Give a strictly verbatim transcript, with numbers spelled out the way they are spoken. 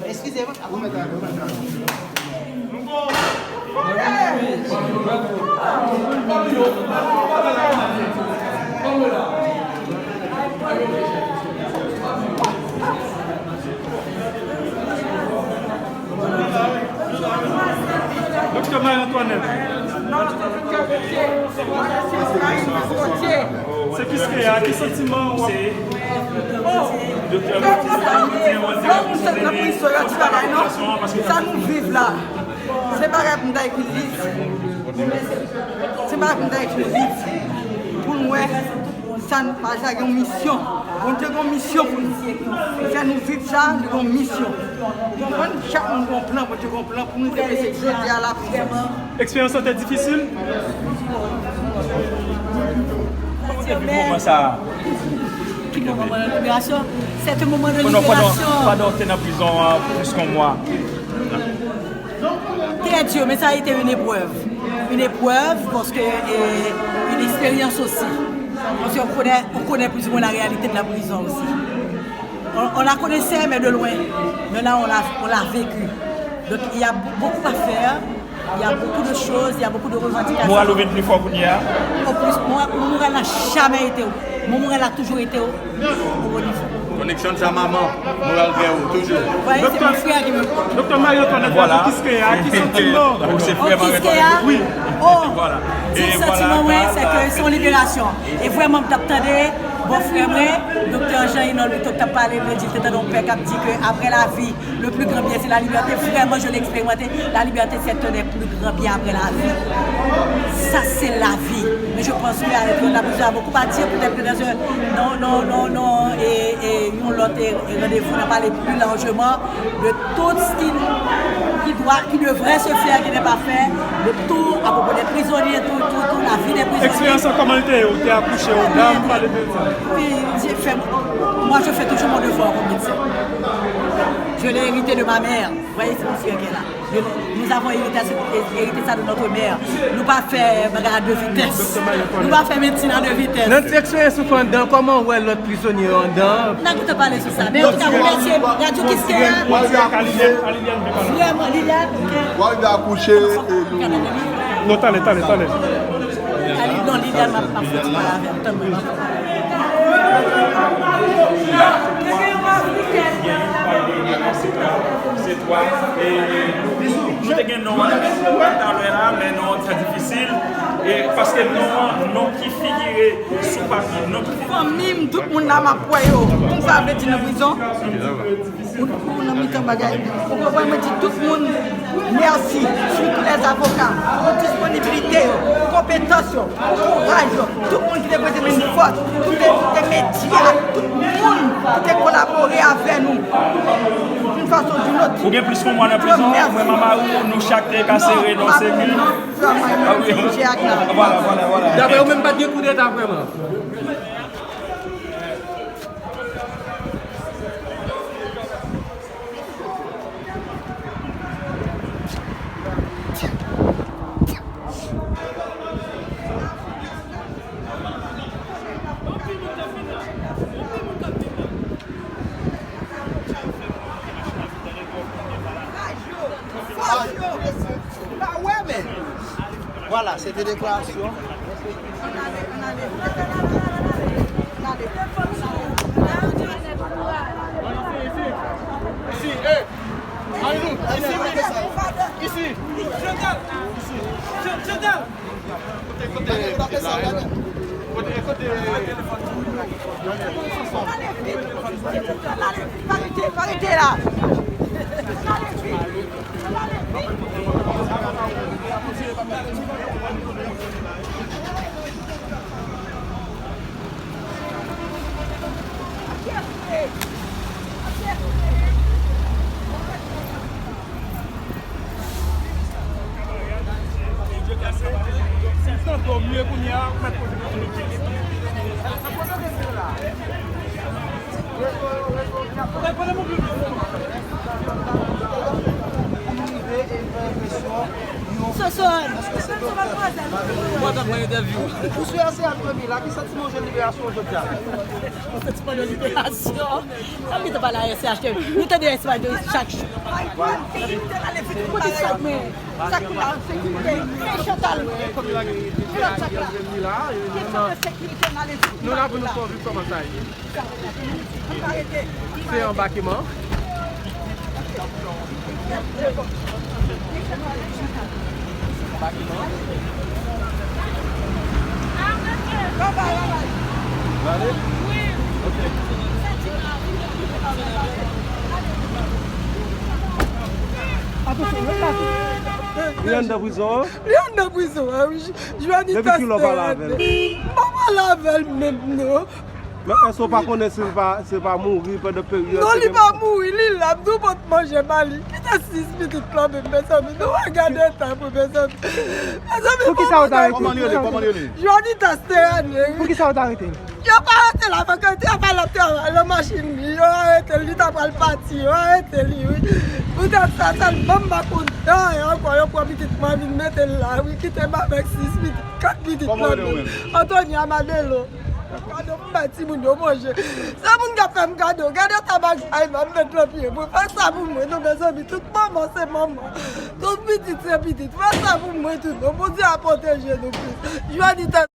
Excusez-moi. Doktè Marie Antoinette. Se Kiskeya, ki santiman w ap... Doktè Marie Antoinette, nan prizon, yo di bagay non. Sa nou viv la, se bagay pou n ta ekri liv. Se bagay pou n ta ekri liv. Pou n wè. Sa n pa sa gen yon misyon. Bondye gen yon misyon pou nou. Li fè nou viv sa, li gen yon misyon. Ou konprann? Chak moun gen yon plan, Bondye gen yon plan pou nou depase jodi a la prizon. Eksperyans lan te difisil? Kòman w te viv moman sa a? Ki moman? Moman de liberasyon. C'est un moment de libération. Pandan, pandan, pandan w te nan prizon an plis ke yon mwa. Très dur, mais ça a été une épreuve. Une épreuve, parce que, euh, une expérience aussi. Parce qu'on connaît, on connaît plus ou moins la réalité de la prison aussi. On, on la connaissait, mais de loin. Maintenant, on l'a, on l'a vécu. Donc, il y a beaucoup à faire. Il y a beaucoup de choses, il y a beaucoup de revendications. Moral ou vin pli fò kounye a? Au plus, moral, moral la jamais été haut. Mon moral a toujours été haut. Koneksyon sa manman, moral gen ou toujou. Doktè Marie Antoinette, Kiskeya, ki santiman w? Donk se frè Marie Antoinette. Wi. Oh, santiman mwen, se ke se yon liberasyon. E vrèman, m t ap tande, bon frè mwen, doktè Jean Inold Bouteau, k t ap pale, l di, te tande yon pè k ap di ke après la vie, le plus grand bien, c'est la liberté. Vraiment, je l'ai expérimenté. La liberté, c'est un des plus grands biens après la vie. Ça, c'est la vie. Mais je pense que avec la prison, il y a beaucoup à dire. Peut-être que dans un, non, non, non, non, et, et yon lòt, et, et rendez-vous, on en parle plus largement de tout ce qui, qui doit, qui devrait se faire, qui n'est pas fait, de tout à propos des prisonniers, tout, tout, tout, la vie des prisonniers. Eksperyans lan, kòman l te ye? Ou te akouche, ou dam, pale de sa. Puis, j'ai fait, moi, je fais toujours mon devoir comme médecin. Je l'ai hérité de ma mère. Vous voyez, c'est mon frère qui est là. De, nous avons hérité, hérité ça de notre mère. Nou pa fè bagay a de vitès. Nou pa fè medsin a de vitès. Nan ti eksperyans ou fè anndan, kòman w wè lòt prizonye yo anndan? N a gentan pale sou sa. Men antouka, m remèsye Radyo Kiskeya. Vrèman, Liliane, ok. Wanda akouche, e nou... Non, talè, talè, talè. Ali, non, Liliane, m ap, m ap fè ti pale avè w. Tann mwen, m ap Se twa, e, nou te gen non an talè a, men non an trè difisil, e, paske non an, non ki figire sou papye, non ki... Fanmi m, tout moun la, m ap wè yo. Konn sa vle di nan prizon? Ou, ou nan mitan bagay. Ou konprann, mwen di tout moun mèsi, sitou lèzavoka, pou disponibilite yo, pou konpetans yo, pou kouraj yo, tout moun ki te prete men fò, tout te, te medya, tout moun ki te kolabore avè nou, d'une façon ou d'une autre. Ou gen plis ke yon mwa nan prizon, mwen, manman ou, nou chak te ka sere nan yon selil. Vwala, vwala, vwala. Daprè ou menm, pa t gen koudeta vrèman? Vwala, se te deklarasyon. Isi, eh, Marilou, isi, isi. Isi. Kote, kote, kote, kote. Pa rete, pa rete la. Pou nou rive e fè enpresyon yon Soson. Mwen t ap pran entèvyou. Ou sou R C H Premye la, ki santiman w jwenn liberasyon jodi a? Santiman de liberasyon. Sa m gentan pale a R C H ke nou tande R C H de chak jou. Kote sa k men? Sa k la sekirite? Men Chantal, men. Kilòt sa k la? Kesyon de sekirite nan levit. Nou la pou nou fè w viv kòman sa ye. Se anbakeman. Anbakeman. N ale? Ok. Li anndan prizon an? Li anndan prizon an, wi. Johnny Tester. Depi kilè w pale avè l? M pa pale avè l menm, non. Men èske w pa konnen si l pa, si l pa mouri pandan peryòd? Non, li pa mouri, li la, m tou pot manje ba li. Kite sis pitit lan menm, mezanmi. Nou pa gade eta pou mezanmi. Mezanmi, pou ki sa yo ta arete l? Kòman l rele? Kòman l rele? Johnny Tester, wi. Pou ki sa yo ta arete l? Yo pa arete l avan ke yo te al ap travay nan machin li. Yo arete l, li ta pral pati. Yo arete li, wi. Poutèt sa, sèl manman konn anyen ankò, yo pran pitit mwen vin mete l la, wi. Kite m avèk sis pitit, kat pitit lan menm. Anthony Amadelo. Kado m bay timoun yo manje. Se moun k ap fè m kado. Gade ta bagay m ap met nan pye mwen. Fè sa pou mwen, non, mezanmi. Tout manman se manman. Tout pitit se pitit. Fè sa pou mwen, tout, non. Bondye a pwoteje nou plis. Jodi tan